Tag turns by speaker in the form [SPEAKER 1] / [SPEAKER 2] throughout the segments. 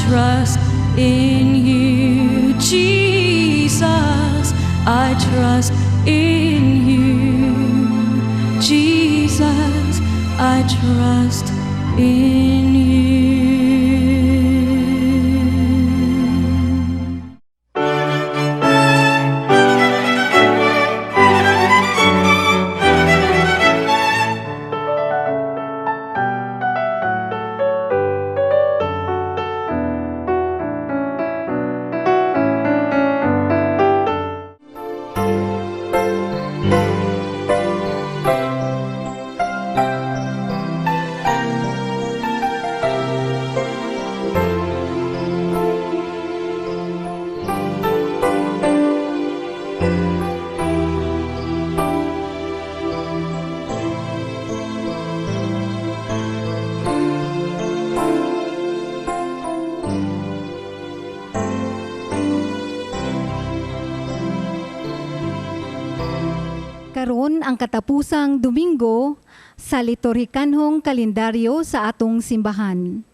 [SPEAKER 1] trust in you, Jesus. I trust in you, Jesus. I trust in you.
[SPEAKER 2] Karon ang katapusang Domingo sa liturhikanhong kalendaryo sa atong simbahan.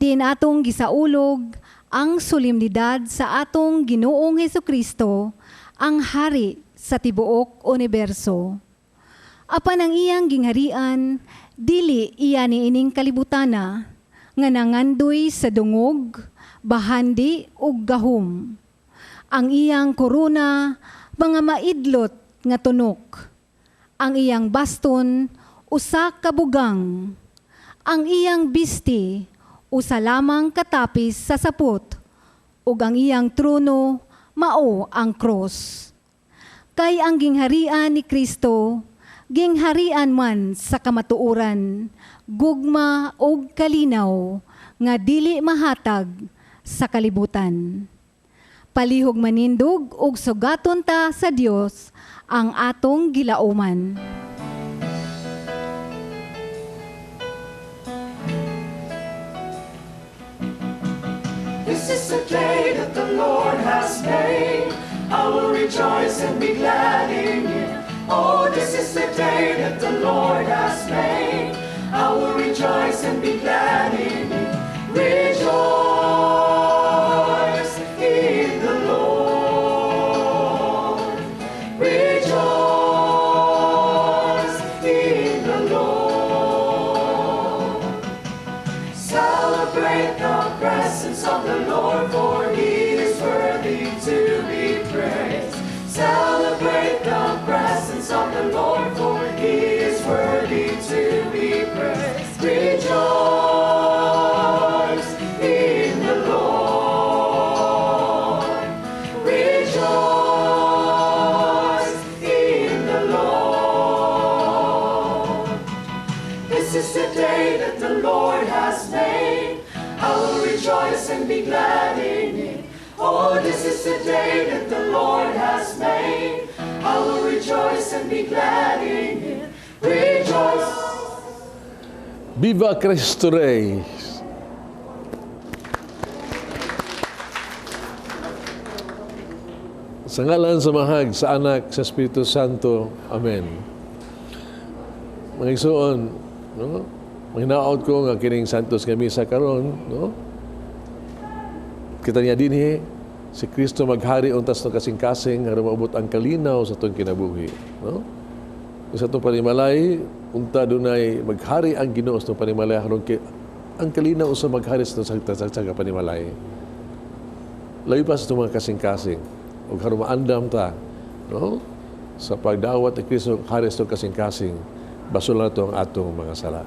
[SPEAKER 2] Diin atong gisaulog ang solemnidad sa atong Ginoong Hesukristo, ang hari sa tibuok uniberso. Apan ang iyang gingharian, dili iya niining kalibutana, nga nangandoy sa dungog, bahandi ug gahom. Ang iyang korona, mga maidlot nga tunok. Ang iyang baston, usa ka bugang. Ang iyang bisti, usa lamang katapis sa sapot. Ug ang iyang trono, mao ang krus. Kay ang gingharian ni Kristo, gingharian man sa kamatuoran, gugma ug kalinaw, nga dili mahatag sa kalibutan. Palihog manindog ug sugaton ta sa Dios ang atong gilauman.
[SPEAKER 3] This is the day that the Lord has made. I will rejoice and be glad in it. Oh, this is the day that the Lord has made. I will rejoice and be glad in it. Rejoice in the Lord. Rejoice in the Lord. Celebrate the presence of the Lord, for he is worthy to be praised. Celebrate the presence of the Lord, for he is worthy to be praised. Rejoice in the Lord. Rejoice in the Lord. This is the day that the Lord has made. I will rejoice and be glad in it. Oh, this is the day that the Lord has made. I will rejoice and be glad in it. Rejoice.
[SPEAKER 4] Viva Cristo Rey! Sa ngalan sa Mahag, sa Anak, sa Espiritu Santo. Amen. Mga igsoon, no? Mahinaot ko nga kining Santos nga misa karon, no? Kita niya dinhi si Kristo maghari untas no kasing-kasing aron maabot ang kalinaw sa atong kinabuhi, no? Sa atong panimalay, unta dunay maghari ang Ginoo sa atong panimalay aron ang kalinaw sa maghari sa atong sa panimalay. Layo pa sa atong mga kasing-kasing ug aron maandam ta, no? Sa pagdawat ni Kristo hari sa atong kasing-kasing, basol na to ang atong mga sala.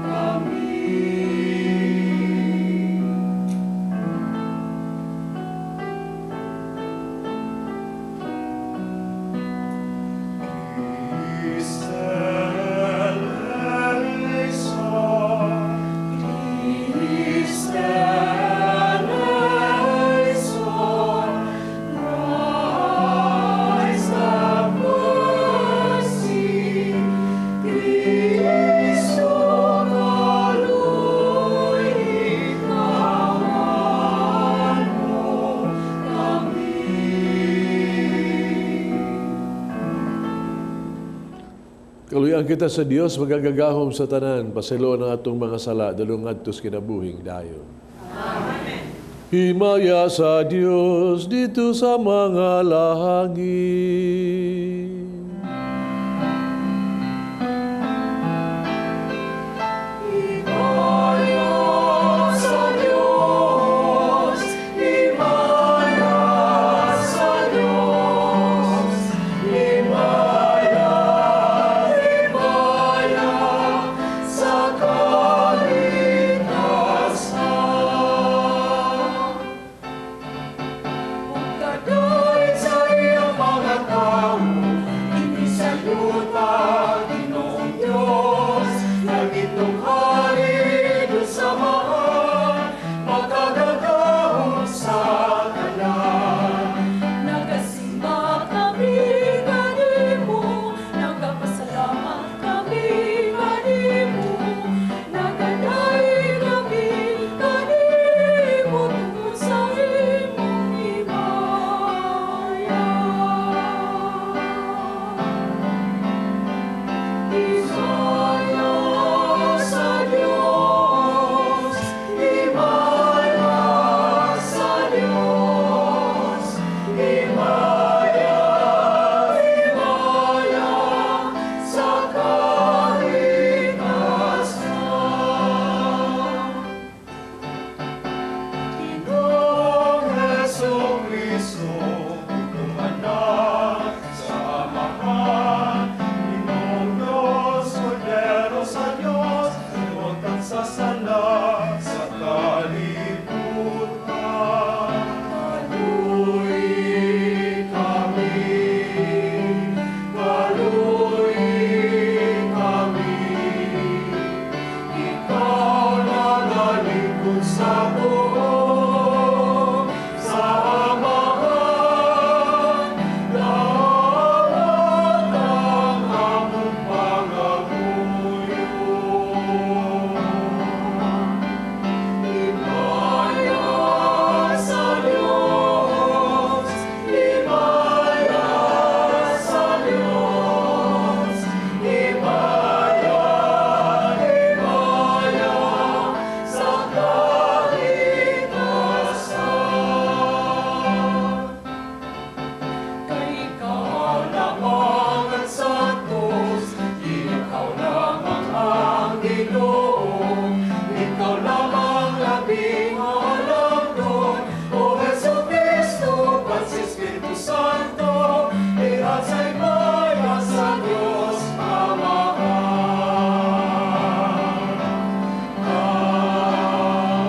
[SPEAKER 3] Kami.
[SPEAKER 4] Kaluyan kita sa Dios magagagahom sa tanan, pasayloan ang atong mga sala, dalung ngadto sa kinabuhing dayon. Amen. Himaya sa Dios dito sa mga langit.
[SPEAKER 3] Himaya sa Diyos, himaya sa Diyos, himaya, himaya sa kalikasan. Ug kadayon sa iyang mga tawo, dinhi sa yuta, Ginoong Diyos, langitong hari doon sa Amahan, makagagahom sa tanan.
[SPEAKER 1] Nagasimba kami kanimo, nagapasalamat kami kanimo, nagadayeg kami kanimo tungod sa imong himaya.
[SPEAKER 3] Himaya sa Diyos, himaya sa Diyos, himaya, himaya sa kalikasan. Ginoong Jesu Kristo, imong Anak, sa Amahan, Ginoong Diyos, Kordero sa Diyos, niwagtang sa sala, sa kalibutan. Kaluyi kami, kaluyi kami, ikaw na nalingkod sa buong, sa Amahan, dapat ang among pangamuyo. Himaya sa Diyos, himaya sa Diyos, himaya, himaya sa kalikasan. Kay ikaw lamang ang santos, ikaw lamang ang Ginoo, ikaw lamang labing halangdon, O Jesu Kristo, uban sa Espiritu Santo, diha sa himaya sa Dios Amahan. Amen.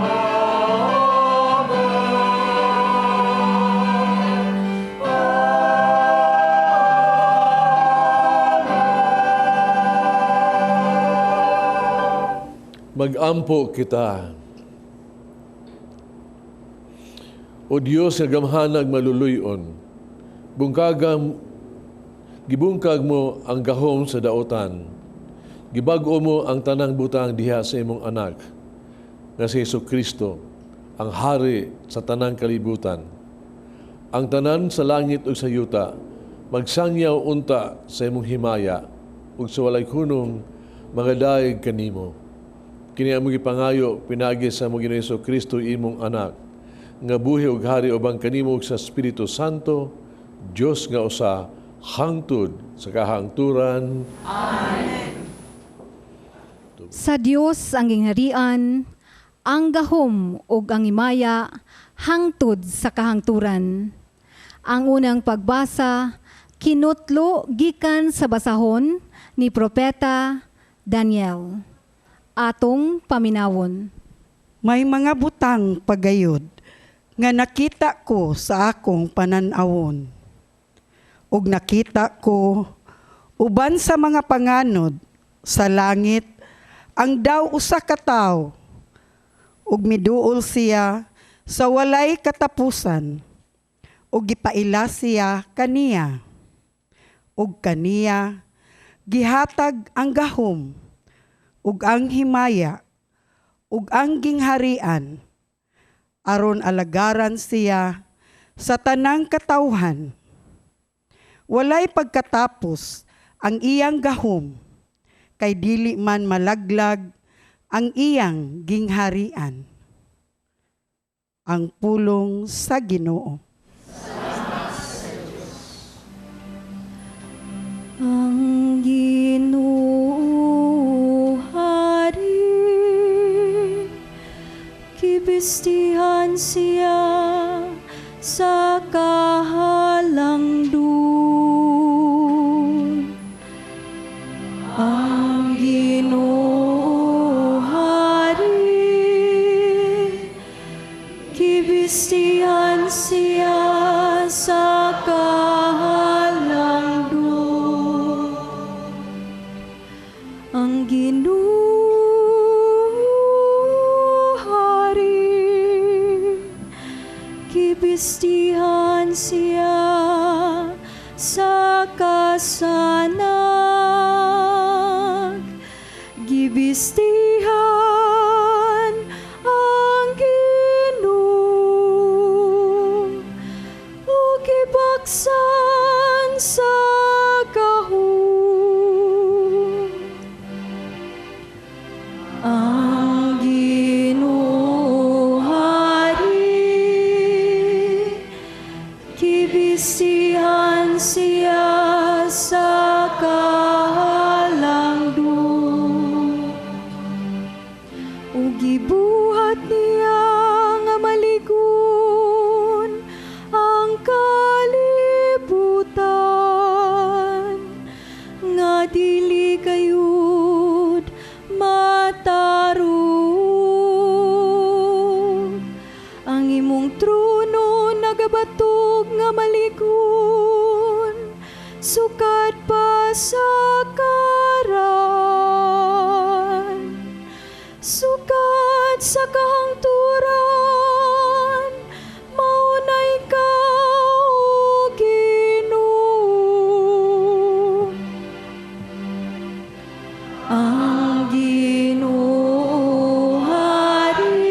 [SPEAKER 3] Amen.
[SPEAKER 4] Magampo kita. O Dios nga gamhanag maluluyon, gibungkag mo ang gahom sa daotan. Gibag-o mo ang tanang butang diha sa imong anak, nga si Hesus Kristo, ang hari sa tanang kalibutan. Ang tanan sa langit ug sa yuta, magsangyaw unta sa imong himaya, ug sa walay hunong magadayeg kanimo. Kini among gipangayo pinaagi sa among Ginoong Hesus Kristo imong anak, nga buhi ug hari uban kanimo ug sa Espiritu Santo, Dios nga usa, hangtod sa kahangturan.
[SPEAKER 1] Amen.
[SPEAKER 2] Sa Dios ang gingharian, ang gahom ug ang himaya hangtod sa kahangturan. Ang unang pagbasa kinutlo gikan sa basahon ni Propeta Daniel. Atong paminawon.
[SPEAKER 5] May mga butang pagayod nga nakita ko sa akong panan-awon. Ug nakita ko uban sa mga panganod sa langit ang daw usa ka tawo, ug miduol siya sa walay katapusan, ug gipaila siya kaniya, ug kaniya gihatag ang gahom ug ang himaya ug ang gingharian, aron alagaran siya sa tanang katawhan. Walay pagkatapos ang iyang gahom. Kay dili man malaglag ang iyang gingharian. Ang pulong sa Ginoo.
[SPEAKER 1] Ang Ginoo hari, gibistihan siya sa kahalangdon. Ang Ginoo hari, gibistihan siya sa kahalangdon. Ang Ginoo hari, gibistihan siya sa kasanag. Gibistihan ang Ginoo ug gibaksan sa gahom. Ang Ginoo hari, gibistihan siya sa kahalangdon. Ug gibuhat niya nga maligon ang kalibutan, nga dili gayud matarog. Ang imong trono nagabatog nga maligon sukad pa sa karaan, sukad sa kahangturan, mao na ikaw, O Ginoo. Ang Ginoo hari,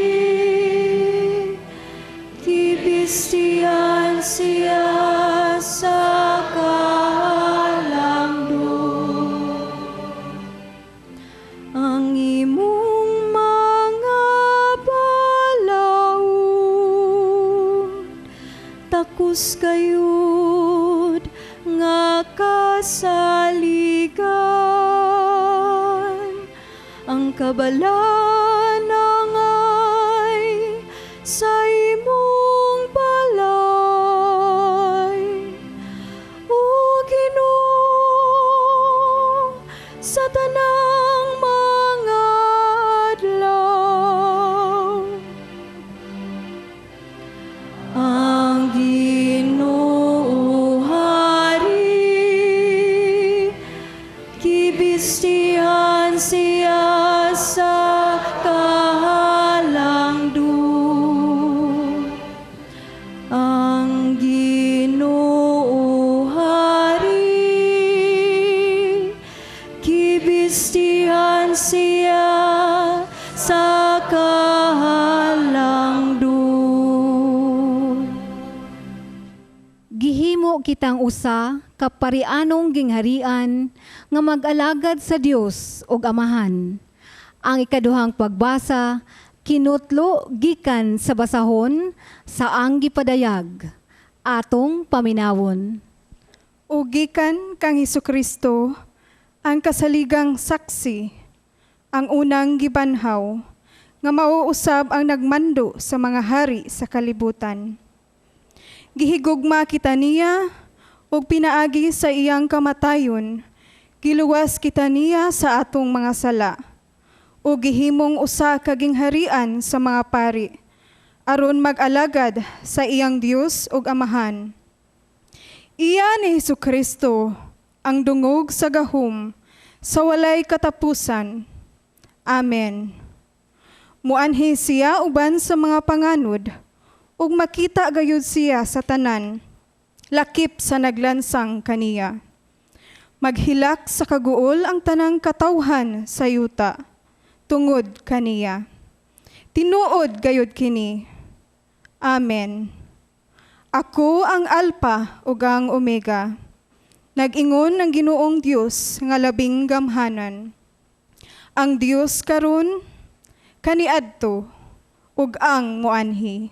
[SPEAKER 1] gibistihan siya sa kahalangdon. Ang imong mga balaod takos gayud nga kasaligan. Ang kabalanangay sa imong balay, O Ginoo, sa tanang mga adlaw. Ang Ginoo hari, gibistihan siya sa kahalangdon. Ang Ginoo hari, gibistihan siya sa kahalangdon.
[SPEAKER 2] Gihimo kitang usa ka parianong gingharian nga mag-alagad sa Dios ug Amahan. Ang ikaduhang pagbasa kinutlo gikan sa basahon sa ang gipadayag. Atong paminawon.
[SPEAKER 6] O gikan kang Hesukristo, ang kasaligang saksi, ang unang gibanhaw, nga mauusab ang nagmando sa mga hari sa kalibutan. Gihigugma kita niya ug pinaagi sa iyang kamatayon, giluwas kita niya sa atong mga sala, ug gihimong usa ka gingharian sa mga pari, aron mag-alagad sa iyang Dios ug Amahan. Iya ni Hesukristo ang dungog sa gahom sa walay katapusan. Amen. Muanhi siya uban sa mga panganod ug makita gayud siya sa tanan, lakip sa naglansang kaniya. Maghilak sa kaguol ang tanang katawhan sa yuta tungod kaniya. Tinuod gayud kini. Amen. Ako ang Alpha ug ang Omega. Nag-ingon ang Ginoong Dios nga labing gamhanan. Ang Dios karon kaniadto ug ang muanhi.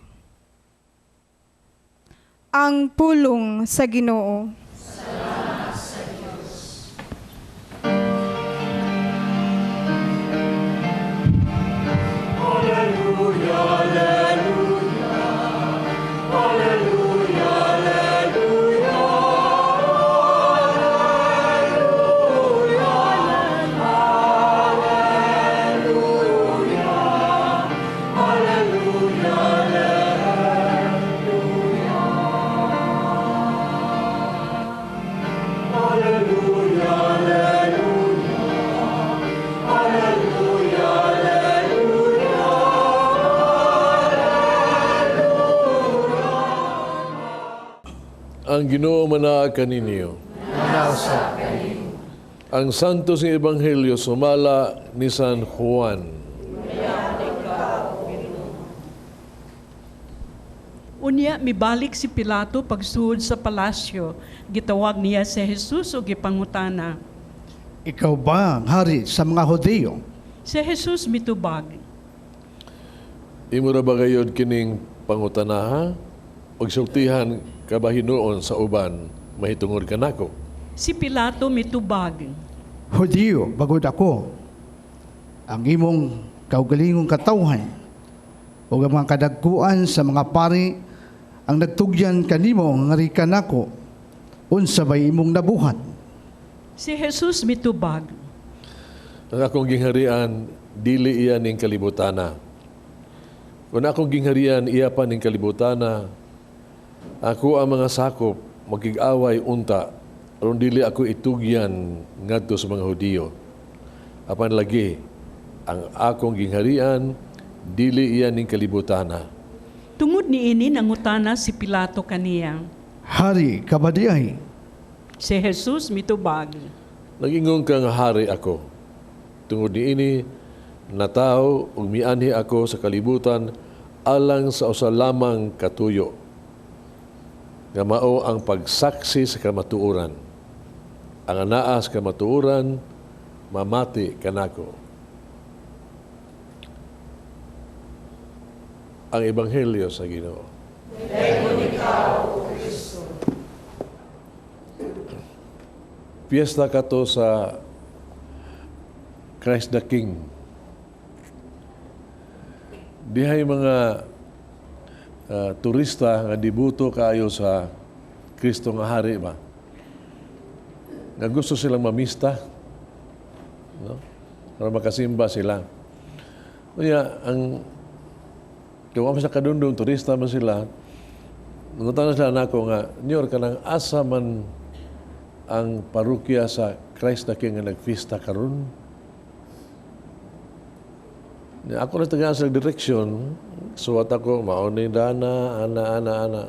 [SPEAKER 6] Ang pulong sa Ginoo.
[SPEAKER 3] Salamat sa Dios. Alleluia, alleluia, alleluia, alleluia, alleluia, alleluia, alleluia, alleluia. Alleluia, alleluia, alleluia, alleluia, alleluia.
[SPEAKER 4] Ang Ginoo manaa kaninyo. Ang Santos nga Ebanghelyo sumala ni San Juan.
[SPEAKER 7] Unya mibalik si Pilato pagsuod sa palasyo. Gitawag niya si Jesus ug gipangutana.
[SPEAKER 8] Ikaw ba ang hari sa mga Hudiyo?
[SPEAKER 7] Si Jesus mitubag.
[SPEAKER 4] Imo ra ba gayod kining pangutanaha? Og sultihan ka ba hinuon sa uban mahitungod kanako?
[SPEAKER 7] Si Pilato mitubag.
[SPEAKER 8] Hudiyo, bagod ako. Ang imong kaugalingong katawhan ug ang mga kadagkuan sa mga pari ang nagtugyan kanimo nga hari kanako, unsa bay imong nabuhat?
[SPEAKER 7] Si Jesus mitubag.
[SPEAKER 4] Ang akong gingharian dili iya ning kalibutana. Kung akong gingharian iya pa ning kalibutana, ako ang mga sakop makig-away unta aron dili ako itugyan ngadto sa mga Hudiyo. Apan lagi ang akong gingharian dili iya ning kalibutana.
[SPEAKER 7] Tungod niini nangutana si Pilato kaniya.
[SPEAKER 8] Hari ka ba diay?
[SPEAKER 7] Si Jesus mitubag.
[SPEAKER 4] Nagingon ka nga hari ako. Tungod niini natawo ug mianhi ako sa kalibutan alang sa usa lamang katuyo, nga mao ang pagsaksi sa kamatuoran. Ang anaa sa kamatuoran mamati kanako. Ang Ebanghelyo sa Ginoo. Piyesta kato sa Christ the King. Dihay mga turista nga dibuto kaayo sa Kristo nga hari ba? Nga gusto silang mamista, no? Para makasimba sila. Kaya ang kung sa kadundong turista man sila, nangutana sila nako nga, Nyor, kanang asa man ang parokya sa Christ the King nga nagfista karon? Ako na tagaan sa direksyon, suwat ako, mauni dana, ana, ana, ana.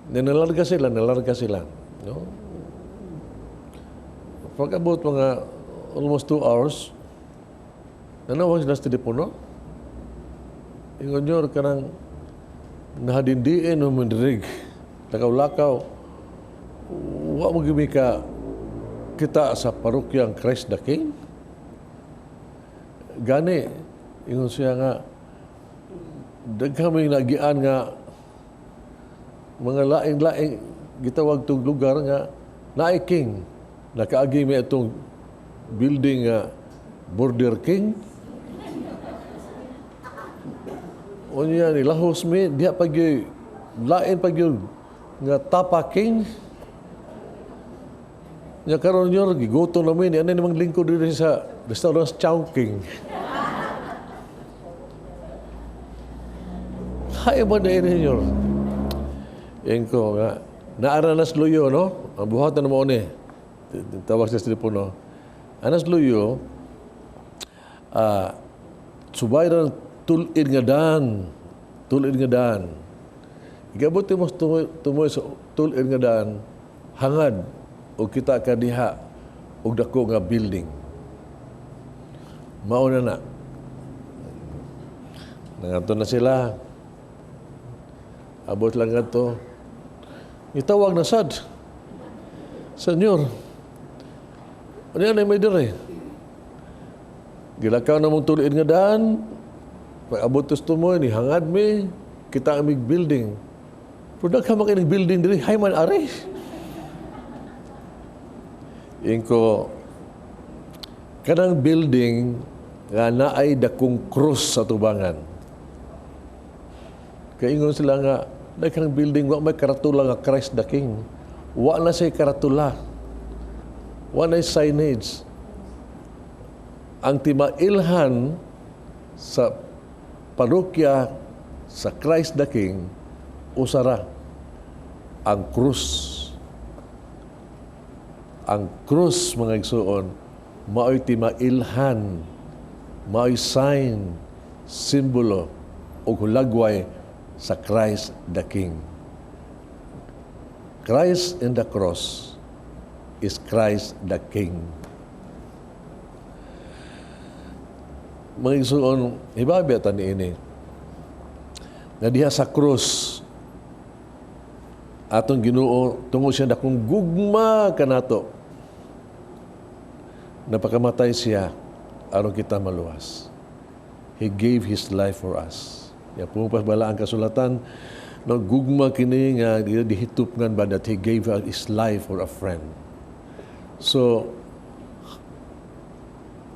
[SPEAKER 4] Nilalarga sila, nilarga sila. No? Pag-abot mga almost 2 hours, nanawag sila sa telepono. Ingon nyo, kanang nahadindiin o mandirig, lakaw-lakaw, wa mo gimi ka kita sa parokyang Christ the King. Gani, ingon siya nga, daghan may nagian nga mga laing-laing gitawag tong lugar nga naay king. Nakaagi may itong building nga Border King. Unya ni lahos mi diha pa gyud lain pa gyud nga Tapa King. Nya karon nyor gigutom na mi ni ani namang lingkod diri sa restaurant Chow King. Hay ba na ini nyor? Ingko nga naara nas luyo no, ang buhatan mo ni. Tawag sa telepono. Anas luyo, subayran tulid nga daan. Tulid nga daan. Igabot mo tumoy sa tulid nga daan, hangad og kita ka diha og dako nga building. Mao na na. Nangadto na sila. Abot lang ngadto. Gitawag na sad. Senyor, ano yan ay may dire? Gilakaw na mong tuloy nga daan, pag abot sa tumoy, ni hangad mi, kita amig building. Pero daghan man kaayo building diri, hay man ari. Ingko, kanang building nga naay dakong krus sa tubangan. Kaingon sila nga, daghang building, wa may karatula nga Christ the King. Wa na siya karatula. Wa na signage. Ang timailhan sa parokya sa Christ the King, usara ang krus. Ang krus, mga igsuon, mao'y timailhan, mao'y sign, simbolo, o hulagway sa Christ the King. Christ in the cross is Christ the King. Mga igsuon, hibabi ata niini. Nga diha sa krus, atong Ginoo tungod siya dakong gugma kanato, napakamatay siya aron kita maluwas. He gave His life for us. Ya pumupas bala ang kasulatan, no, gugma kini nga dihitop ngan ba that He gave His life for a friend. So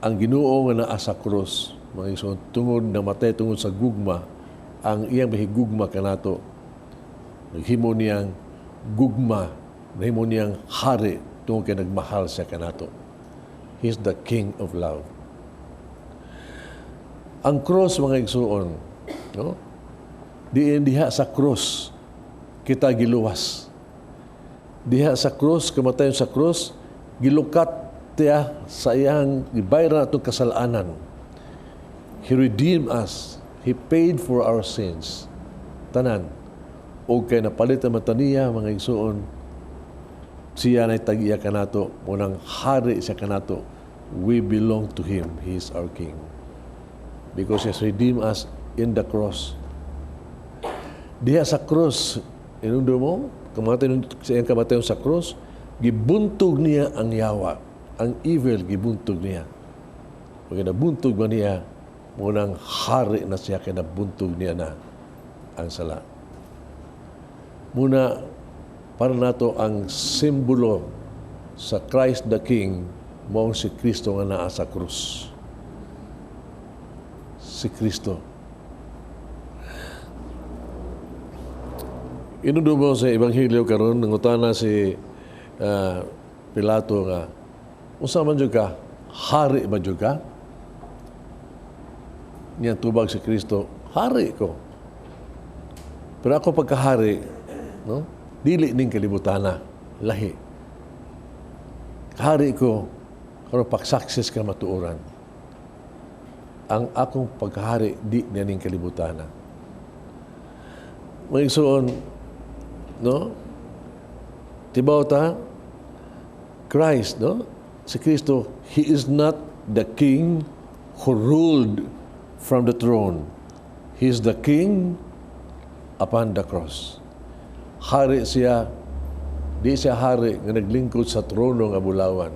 [SPEAKER 4] ang Ginoo nga naa sa krus, mga igsoon, tungod namatay tungod sa gugma, ang iyang mahigugma kanato, naghimo niyang gugma, nahimo niyang hari tungod kay nagmahal siya kanato. He's the King of love. Ang cross, mga igsuon, no? Diin diha sa cross kita giluwas. Diha sa cross, kamatayon sa cross, gilukat tiya sa iyang gibayran atong kasalanan. He redeemed us. He paid for our sins. Tanan. O kay napalit naman niya, mga igsuon, siya na'y tag-iya kanato, munang hari siya kanato. We belong to Him. He is our King. Because He has redeemed us in the cross. Diha sa cross, inundo mo, kamatay sa iyang kamatayon sa cross, gibuntog niya ang yawa. Ang evil, gibuntog niya. Pag nabuntog man niya, munang hari na siya kay nabuntog niya na ang sala. Muna, para nato ang simbolo sa Christ the King, mao si Kristo nga naa sa krus. Si Kristo. Inundo mo sa Ebanghelyo karon, nangutana si Pilato nga, unsa man jud ka? Hari ba jud ka? Niya tubag si Kristo, hari ko. Pero ako pagkahari, no? Dili ning kalibutana, lahi. Hari ko, karon pagsaksis ka matuoran. Ang akong pagkahari, di niya ning kalibutana. Mga igsoon, no? Tibaw ta, Christ, no? Si Kristo, He is not the king who ruled from the throne. He is the king upon the cross. Hari siya, di siya hari nga naglingkod sa trono nga bulawan.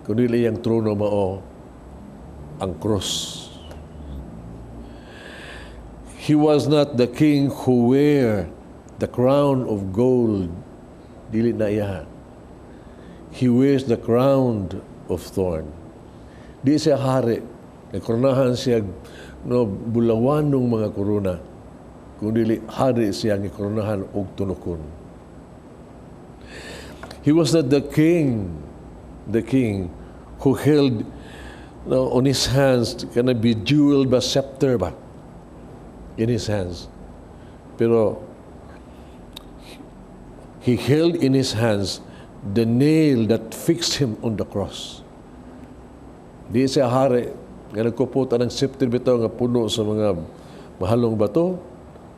[SPEAKER 4] Kundi iyang trono mao ang cross. He was not the king who wear the crown of gold. Dili na iya. He wears the crown of thorn. Di siya hari. Nagkoronahan siya, no, bulawanong mga korona. Kundi hari siya nga koronahan og tunukon. He was not the king who held, no, on his hands, kana bejeweled ba scepter ba in his hands. Pero he held in his hands the nail that fixed him on the cross. Di siya hari nga nagkupot ang scepter bitaw nga puno sa mga mahalong bato,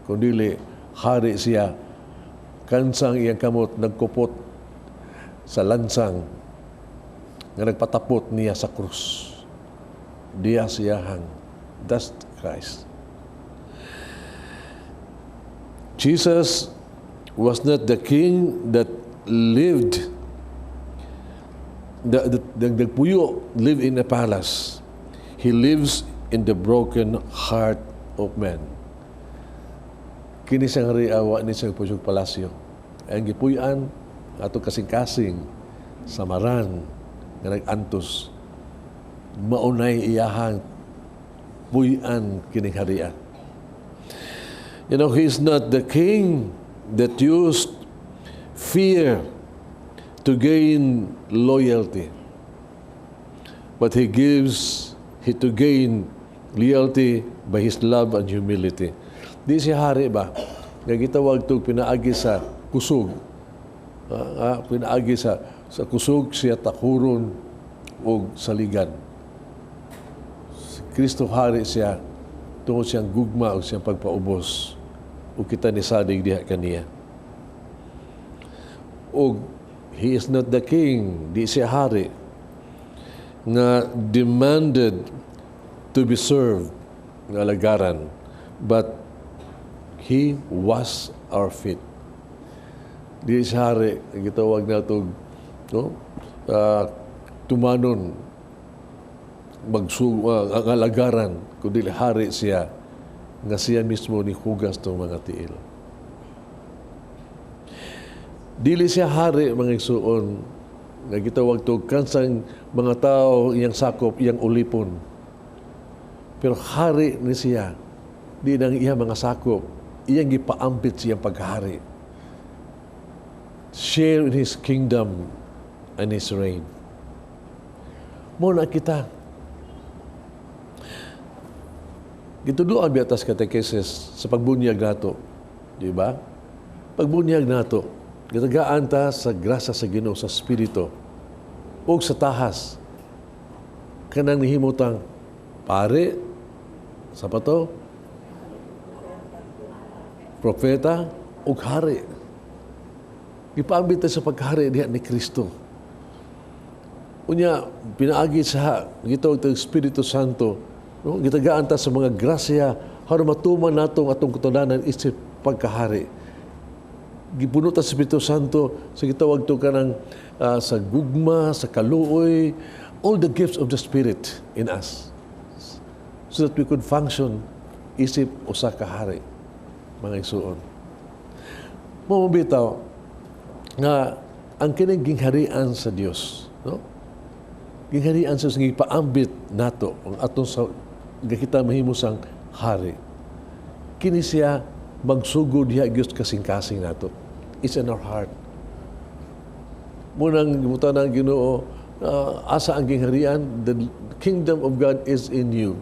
[SPEAKER 4] kundi hari siya kansang iyang kamot nagkupot sa lansang nga nagpatapot niya sa krus. Diya siyahang. That's Christ. Jesus was not the king that lived, the nagpuyo, lived in a palace. He lives in the broken heart of man. Kini siyang hari, wa ni siyang puy-an palasyo. Ang gipuy-an atong kasing-kasing samaran nga nag-antos, maunay iyahang puy-an kining harian. He is not the king that used fear to gain loyalty, but he gives he to gain loyalty by his love and humility. Di siya hari ba? Nga gitawag tog pinaagi sa kusog. Pinaagi sa kusog siya takuron og saligan. Si Kristo, hari siya tungod siyang gugma o siyang pagpaubos ug kita nisalig diha kaniya. Og he is not the king, di siya hari nga demanded to be served, nga alagaran, but he was our feet. Di siya hari ang gitawag nato, no, tumanon ang alagaran, kundi hari siya nga siya mismo ni hugas tong mga tiil. Dili siya hari, mga igsuon, nga gitawag to kansang mga tao iyang sakop, iyang ulipon. Pero hari ni siya, di nang iya mga sakop, iyang gipaambit siyang paghari. Share in his kingdom and his reign. Mao na kita. Gituduan biya tas catechesis sa pagbunyag nato. Di ba? Pagbunyag nato, gitagaan ta sa grasya sa Ginoo sa Espiritu ug sa tahas kanang nihimutang pare sa pato, propeta ug hari. Gipaambit ta sa paghari diha ni Kristo. Unya pinaagi sa gitawag tag Espiritu Santo, no? Gitagaan ta sa mga grasya aron matuman nato ang atong katulanan isip pagkahari. Gipuno ta sa Espiritu Santo sa gitawag to kanang sa gugma, sa kaluoy, all the gifts of the Spirit in us so that we could function isip usa ka hari, mga igsuon. Mao bitaw nga ang kining gingharian sa Dios, no? Gingharian sa Dios gipaambit nato ang atong sa nga kita mahimo sang hari. Kini siya magsugod diha gyud kasing-kasing nato. It's in our heart. Munang gibutan ng Ginoo, asa ang gingharian? The kingdom of God is in you.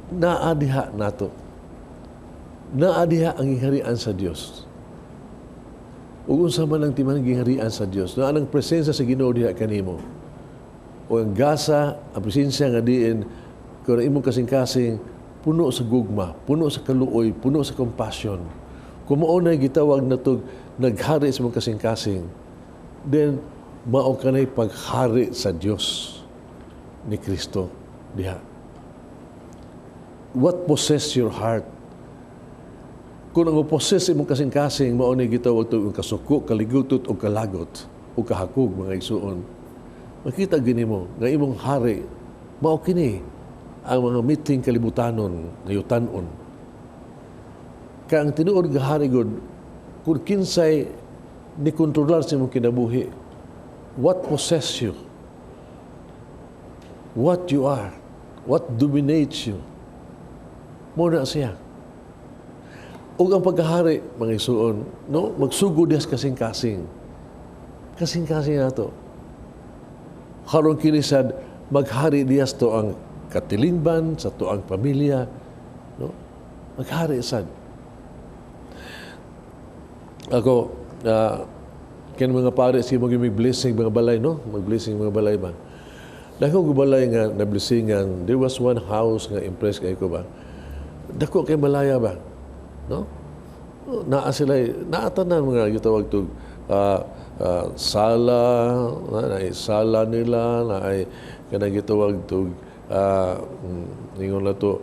[SPEAKER 4] Naa diha nato. Naa diha ang gingharian sa Dios. Ug unsa man ang timan gingharian sa Dios, naa ang presensya sa Ginoo diha kanimo. O ang gasa, ang presensya nga diin kung ang imong kasing-kasing puno sa gugma, puno sa kaluoy, puno sa compassion. Kung mao na gitawag na to naghari sa imong kasing-kasing, then mao kanay paghari sa Dios ni Kristo diha. What possess your heart? Kung ang possess imong kasing-kasing mao ni gitawag to ang kasuko, kaligutot o kalagot o kahakog, mga igsuon. Makita gini mo nga imong hari mao kini ang mga meeting kalibutanon ngayutanon. Kay ang tinuod nga hari gud kung kinsay ni kontrolar sa imong kinabuhi, what possess you, what you are, what dominates you, mao na siya. Ug ang pagkahari, mga igsuon, no, magsugod diha sa kasing-kasing. Kasing-kasing nato. Karon kini sad maghari diha sa ang katilingban, sa ang pamilya, no? Maghari sad. Ako, ken mga pare si mag may blessing mga balay, no? Mag-blessing mga balay ba? Dako ko balay nga na blessingan, there was one house nga impress kay ko ba. Dako kay balaya ba? No? Naa sila, naa tanan mga gitawag tog sala, na sala nila, na ay kanang gitawag tog ingon na to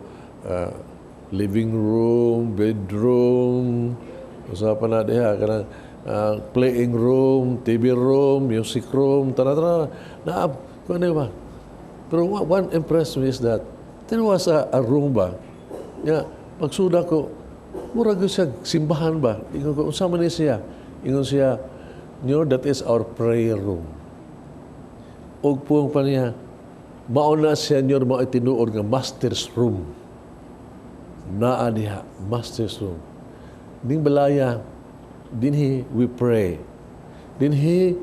[SPEAKER 4] living room, bedroom, usapan na diha kanang playing room, TV room, music room, tana tana na kuan ba? Pero one impressed me is that there was a room ba? Ya, pagsulod ko, mura gyud siya simbahan ba? Ingon ko, unsa man ni siya? Ingon siya, "Nyo, that is our prayer room." Og puong pa niya, mao na siya nyo, mao tinuod nga master's room. Naa diha, master's room. Ning balaya, dinhi we pray. Dinhi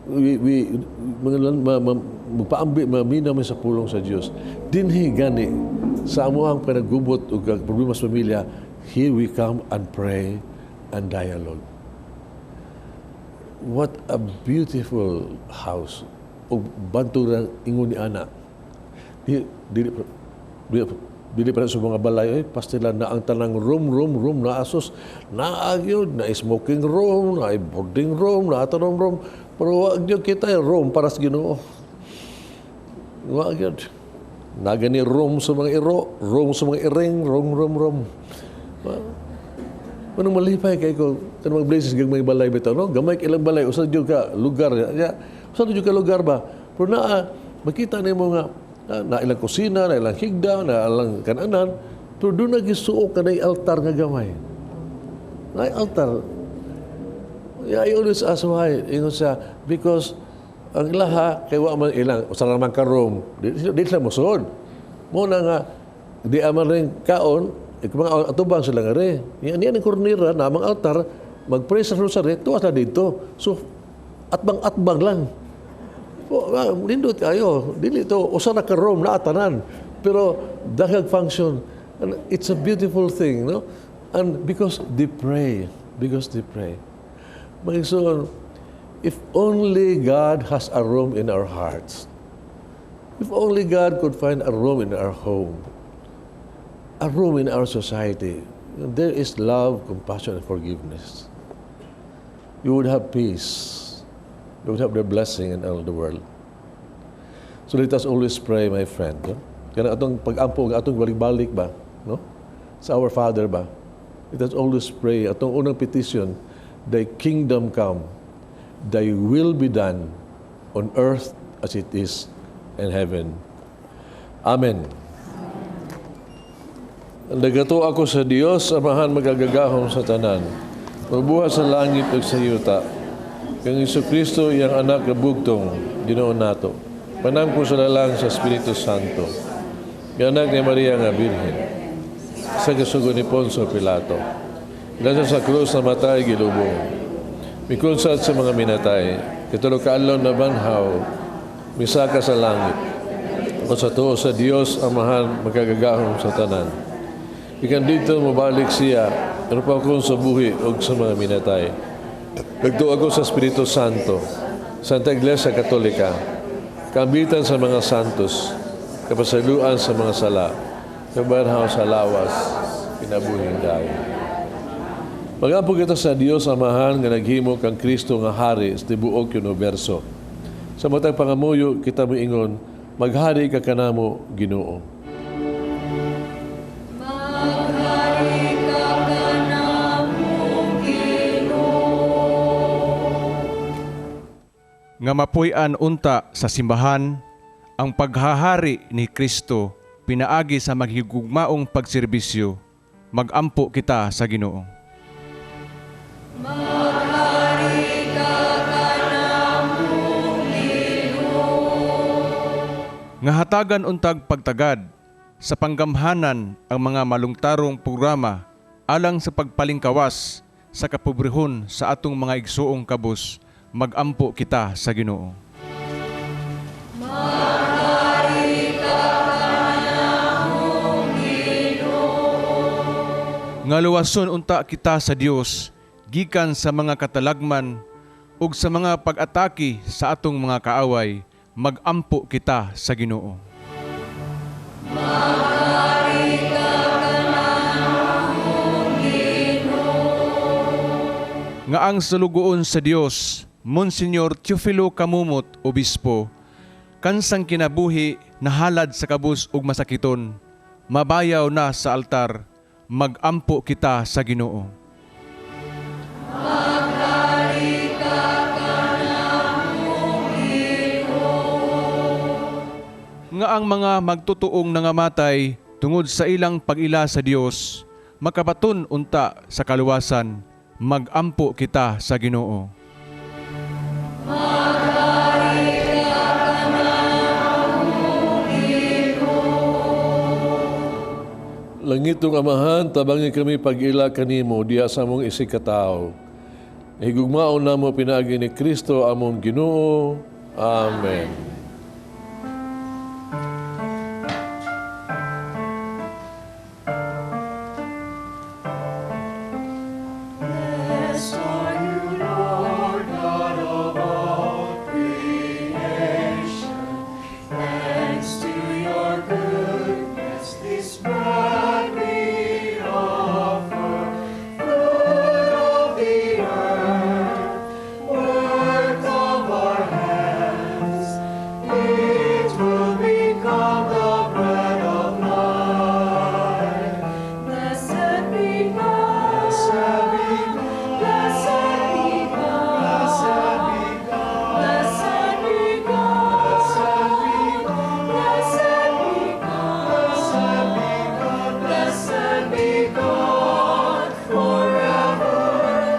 [SPEAKER 4] we mga magpaambi, maminaw mi sa pulong sa Dios. Dinhi gani sa amuang panagubot ug problema sa pamilya, here we come and pray and dialogue. What a beautiful house. Ug bantog ra ingon ni ana. Di di di dili pa sa mga balay ay pastila na ang tanang room, room, room na asos naa gyud na smoking room, na boarding room, na room, room, pero wa gyud kita room para sa Ginoo. Wa gyud na gani room sa mga iro, room sa mga iring, room, room, room. Manong malipay kay ko kanang mga blessings gamay balay bitaw, no, gamay ilang balay, usa jud ka lugar ya, usa jud ka lugar ba, pero naa makita nimo nga na ilang kusina, na ilang higda, na ilang kananan, pero doon nagisuo ka na altar nga gamay. Na altar. Yeah, I always ask why. Ingon siya, because ang ilaha, kay wa man ilang, usa ra man ka room, di sila mosuod. Mo na nga, di aman rin kaon, mga atubang sila nga rin. Yan, yan ang kornira na amang altar, mag-pray sa rosary, tuwa sila dito. So, atbang-atbang lang. Oh, nindot kayo. Dili to usa na ka room na tanan. Pero daghang function. And it's a beautiful thing, no? And because they pray, because they pray. Mga igsoon, if only God has a room in our hearts. If only God could find a room in our home, a room in our society, there is love, compassion, and forgiveness. You would have peace. You would have the blessing in all the world. So let us always pray, my friend. No? Kaya atong pag-ampo, atong balik-balik ba? No? Sa Our Father ba? Let us always pray. Atong unang petition, "Thy kingdom come, Thy will be done on earth as it is in heaven." Amen. Nagatuo ako sa Dios, Amahan makagagahom sa tanan, magbuhat sa langit ug sa yuta. Kang Kristo iyang anak nga bugtong, Ginoo nato. Panangpo sa lalang sa Espiritu Santo. Anak ni Maria nga Birhen. Sa kasugo ni Poncio Pilato. Ilan sa krus, namatay, gilubong. Mikunsad sa mga minatay. Katulo ka adlaw nabanhaw. Misaka sa langit. O sa tuo sa Dios Amahan makagagahom sa tanan. Ikan dito mobalik siya, ano pa sa buhi o sa mga minatay. Nagtuo ako sa Espiritu Santo, Santa Iglesia Katolika, kaambitan sa mga santos, kapasayloan sa mga sala, kabanhaw sa lawas, kinabuhing dayon. Magampo kita sa Dios Amahan nga naghimo kang Kristo nga hari sa tibuok universo. Sa matag pangamuyo kita moingon, "Maghari ka kanamo, Ginoo."
[SPEAKER 1] Maghari ka kanamo, Ginoo.
[SPEAKER 9] Nga mapuy-an unta sa simbahan ang paghahari ni Kristo pinaagi sa maghigugmaong pagserbisyo, magampo kita sa Ginoo.
[SPEAKER 1] Maghari ka kanamo, Ginoo.
[SPEAKER 9] Nga hatagan untag pagtagad sa panggamhanan ang mga malungtarong programa alang sa pagpalingkawas sa kapobrehon sa atong mga igsuong kabus, magampo kita sa Ginoo.
[SPEAKER 1] Maghari ka kanamo, Ginoo.
[SPEAKER 9] Nga luwason unta kita sa Dios gikan sa mga katalagman ug sa mga pag-atake sa atong mga kaaway, magampo kita sa Ginoo.
[SPEAKER 1] Maghari ka kanamo, Ginoo.
[SPEAKER 9] Nga ang salugoon sa Dios, Monsignor Teofilo Camomot, Obispo, kansang kinabuhi nahalad sa kabus ug masakiton, mabayaw na sa altar, magampo kita sa Ginoo.
[SPEAKER 1] Maghari ka kanamo, Ginoo.
[SPEAKER 9] Nga ang mga magtutuong nangamatay tungod sa ilang pag-ila sa Dios, makabaton unta sa kaluwasan, magampo kita sa Ginoo.
[SPEAKER 4] Langitong Amahan, tabangi kami pag-ila kanimo diha sa among isig katawo. Higugmaon namo pinaagi ni Kristo among Ginoo. Amen.
[SPEAKER 3] Blessed are you, Lord God of all creation. Thanks to your goodness, this bread we offer, fruit of the earth, work of our hands. It will become the bread of life.
[SPEAKER 1] Blessed be God.
[SPEAKER 3] Blessed be God.
[SPEAKER 1] Blessed be God.
[SPEAKER 3] Blessed be God.
[SPEAKER 1] Blessed be God.
[SPEAKER 3] Blessed be God.
[SPEAKER 1] Blessed be God.
[SPEAKER 3] Blessed be God. Blessed be God forever.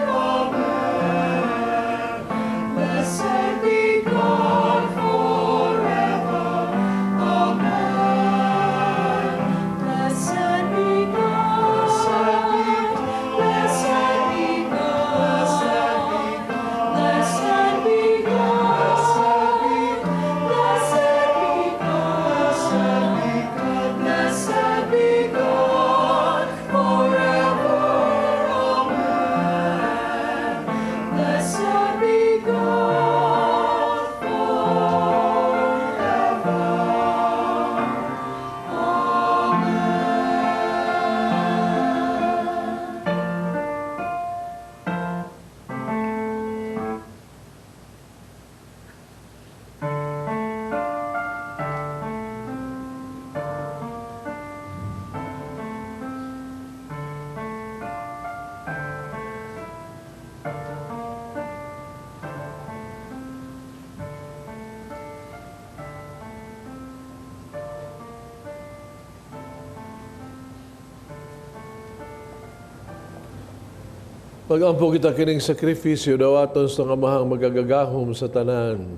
[SPEAKER 3] Amen. Blessed be God forever. Amen.
[SPEAKER 1] Blessed be God.
[SPEAKER 3] Blessed be God.
[SPEAKER 1] Blessed be God.
[SPEAKER 3] Blessed be God.
[SPEAKER 1] Blessed be God.
[SPEAKER 3] Blessed be God.
[SPEAKER 1] Blessed be God forever. Amen. Blessed be God forever. Amen.
[SPEAKER 4] Pag-ampo kita kining sakripisyo, dawaton sa Amahang magagagahom sa tanan.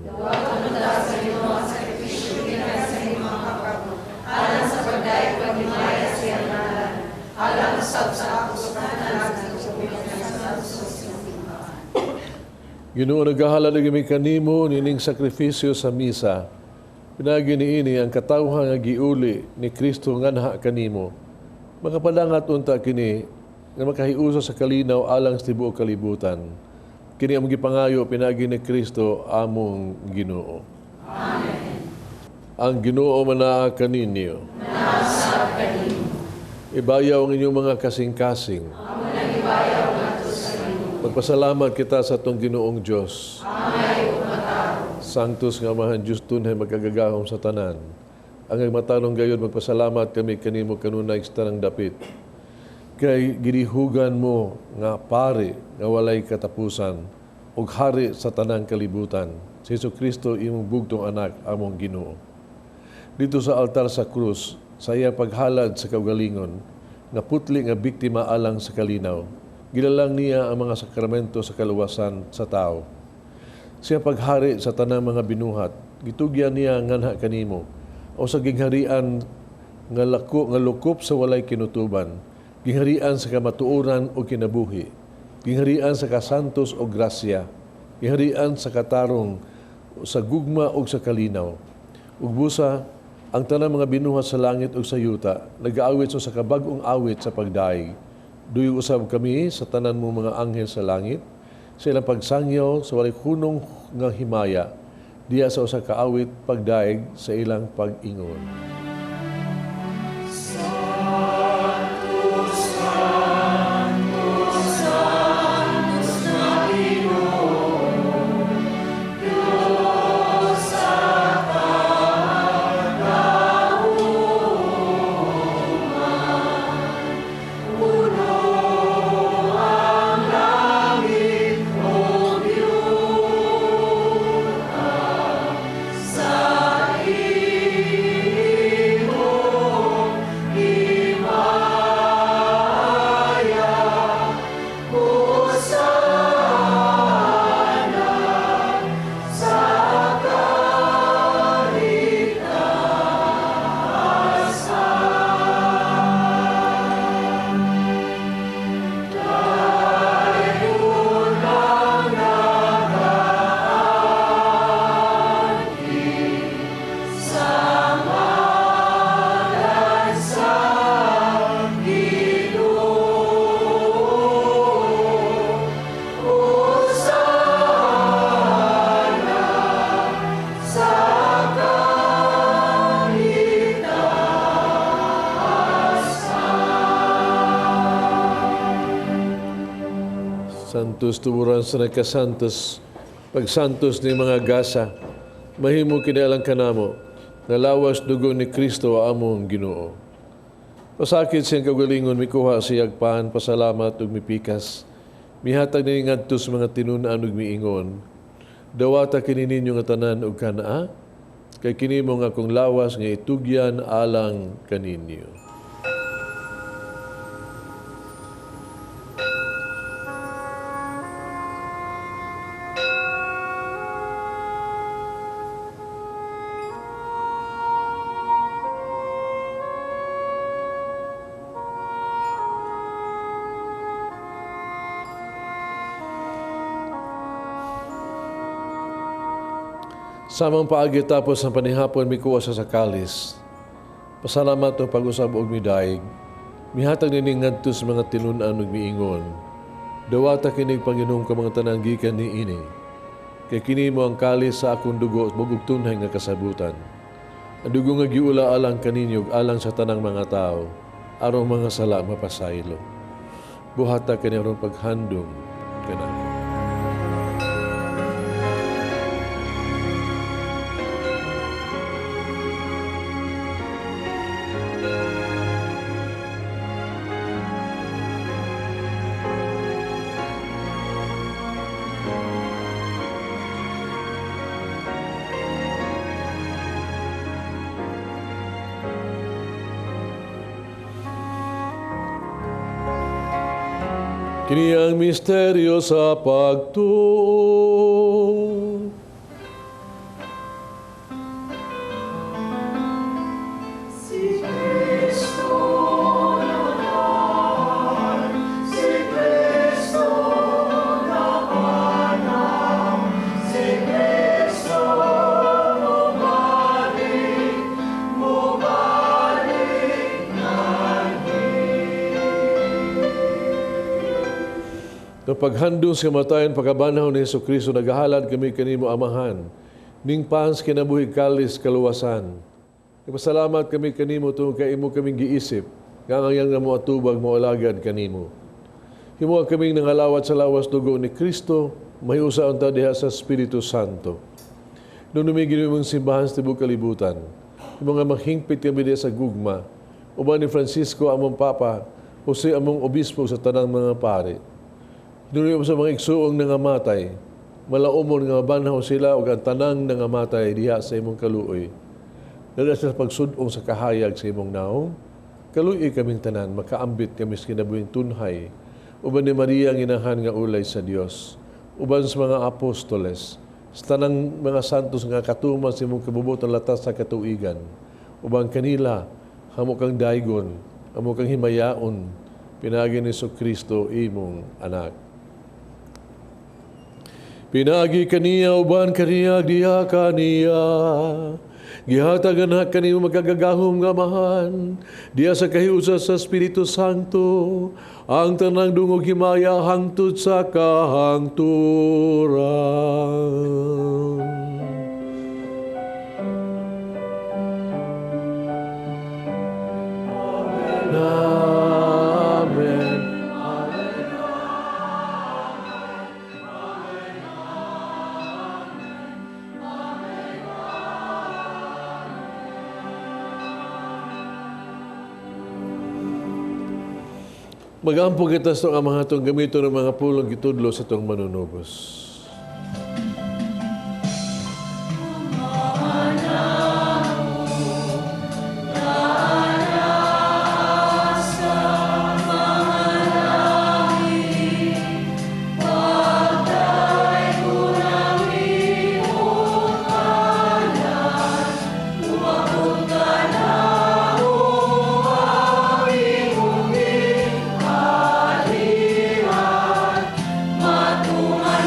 [SPEAKER 4] Ginoo, nagahalad kami kanimo nining sakripisyo sa misa. Pinaagi niini ang katawhan nga giuli ni Kristo nganha kanimo. Makapadangat unta kini nga makahiusa sa kalinaw alang sa tibuok kalibutan. Kini among gipangayo pinaagi ni Kristo among Ginoo. Amen. Ang Ginoo manaa kaninyo. Ibayaw ang inyong mga kasing-kasing. Magpasalamat kita sa atong Ginoong Dios. Sanctus nga Amahan Dios tunay magagagahom sa tanan. Ang matarong gayod magpasalamat kami kanimo kanunay sa tanang dapit. Kay gilihugan mo nga pari nga walay katapusan ug hari sa tanang kalibutan. Si Hesus Kristo imong bugtong anak among Ginoo. Dito sa altar sa krus, sa iyang paghalad sa kaugalingon, nga putli nga biktima alang sa kalinaw, gilalang niya ang mga sakramento sa kaluwasan sa tao. Siya paghari sa tanang mga binuhat, gitugyan niya nganha kanimo, o sa gingharian nga lako nga lukop sa walay kinutuban, gingharian sa kamatuoran o kinabuhi, gingharian sa kasantos o grasya, gingharian sa katarong, sa gugma o sa kalinaw. Ug busa, ang tanang mga binuhat sa langit ug sa yuta, nagaawit sa kabag-ong awit sa pagdaig. Duyog usab kami sa tanan mo mga anghel sa langit, sa ilang pagsangyaw sa walay hunong nga himaya, diya sa usa ka awit pagdaig sa ilang pag-ingon.
[SPEAKER 1] Sa
[SPEAKER 4] Nagkasantos, tuburan sa nagkasantos, pagsantos ni mga gasa, mahimo kini alang kanamo, nalawas dugo ni Kristo among Ginoo. Pasakit siyang kaugalingon, mikuha siyag pan, pasalamat ug mipikas. Mihatag ni ngadto sa mga tinun-an ug miingon. Dawata kini ninyo nga tanan ug kanaa, kay kini mo nga akong lawas nga itugyan alang kaninyo. Samang paagi tapos ang panihapon, mikuha sa kalis. Pasalamat o pag-usab og midaig. Mihatag nining ngadto sa mga tinun-an ug miingon. Dawata kinig Panginoon ka mga tanang gikan niini. Kay kini mo ang kalis sa akong dugo bugog tunhay nga kasabutan. Ang dugo nga giula alang kaninyo ug alang sa tanang mga tao, aron mga sala mapasaylo. Buhata kini aron paghandom kanako. Kini ang misteryo sa pagtuo.
[SPEAKER 1] Si Kristo namatay, si Kristo napangaw, si Kristo mobalik, mobalik na.
[SPEAKER 4] No paghandong sa kamatayon, pagkabanhaw ni Hesus Kristo, nagahalad kami kanimo Amahan, ning pans kinabuhi kalis kaluwasan. Nagpasalamat kami kanimo tungod kay imo kaming giisip, nga ang nga mo atubag mo alagad kanimo. Himo kaming nangalawat sa lawas dugo ni Kristo, mahiusa unta diha sa Espiritu Santo. Nung numigi mong simbahan sa tibok kalibutan, himo nga maghingpit kami diha sa gugma, uban ni Francisco among Papa, Jose among Obispo sa tanang mga pare. Hinunong sa mga igsuong nangamatay, malaumon nga mabanhaw sila ug ang tanang nangamatay diha sa imong kaluoy. Dala sa pagsud-ong sa kahayag sa imong naong, kaluoy kaming tanan, makaambit kami sa kinabuhing tunhay, uban ni Maria ang inahan nga ulay sa Dios, uban sa mga apostoles, sa tanang mga santos nga katuman sa imong kabubutan latas sa katuigan, uban kanila, hamo kang daygon, hamo kang himayaon, pinaagi ni Kristo imong anak. Pinaagi kaniya, uban kaniya, diha kaniya. Gihatag anak kanimo magagagahom nga Amahan, diha sa kahiusa sa Espiritu Santo, ang tanang dungog himaya hangtod sa kahangturan. Amen. Mag-ampo kita sa itong mga itong gamito ng mga pulong gitudlo sa itong manunubos.
[SPEAKER 1] Matuman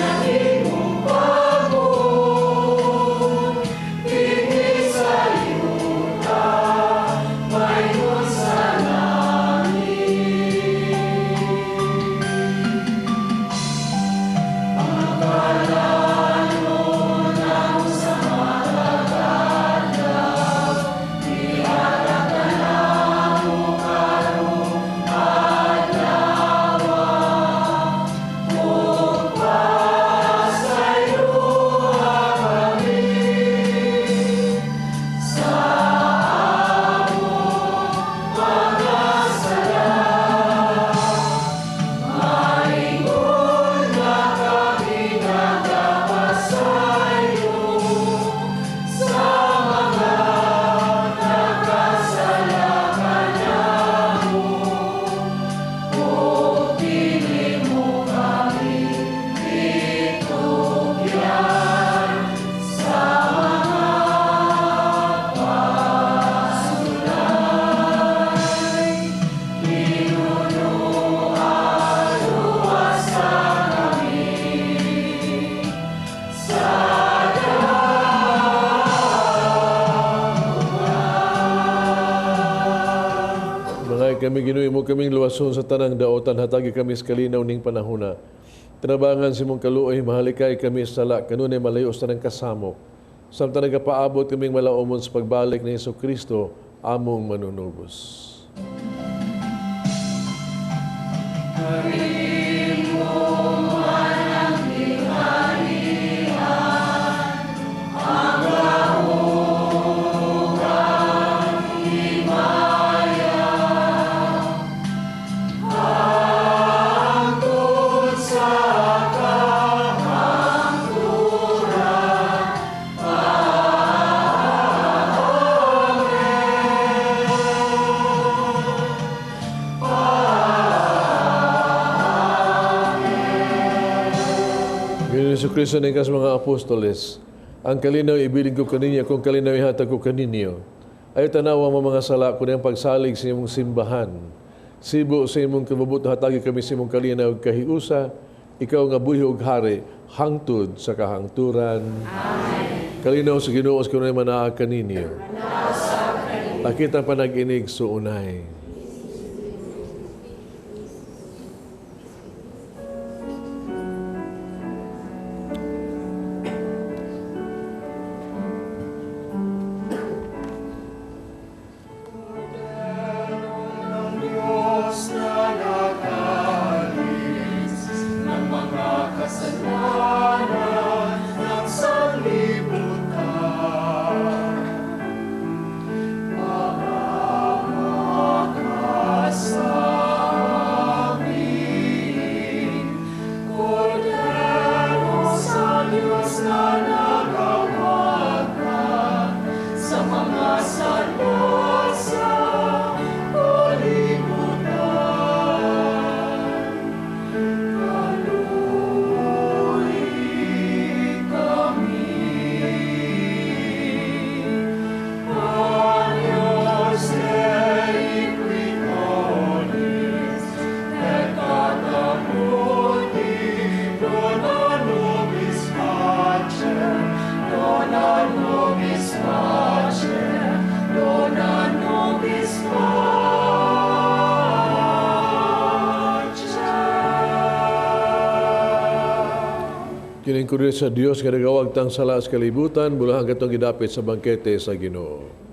[SPEAKER 4] kami Ginoo, imo kaming luwason sa tanang daotan, hatagi kami sa kalinaw ning panahona. Tinabangan sa imong kaluoy, mahalikay kami sa sala, kanunay malayo sa tanang kasamok. Samtang nagapaabot kaming malaumon sa pagbalik ni Hesus Kristo, among manunubos. Kristo ng kas mga apostoles, ang kalinaw ibilin ko kaninyo, kung kalinaw ihatag ko kaninyo. Ay tanawa mo mga sala ko niyang pagsalig sa imong simbahan. Sibo sa imong kabubuto, hatagi kami sa imong kalinaw kahiusa, ikaw nga buhi og hari, hangtod sa kahangturan. Amen. Kalinaw sa Ginoo sa kanunay manaa kaninyo. Nakita panag-inig suunay. Kiningkuri sa Dios nga nagawag tang sala sa kalibutan, bulahan katong gidapit sa bangkete sa Ginoo.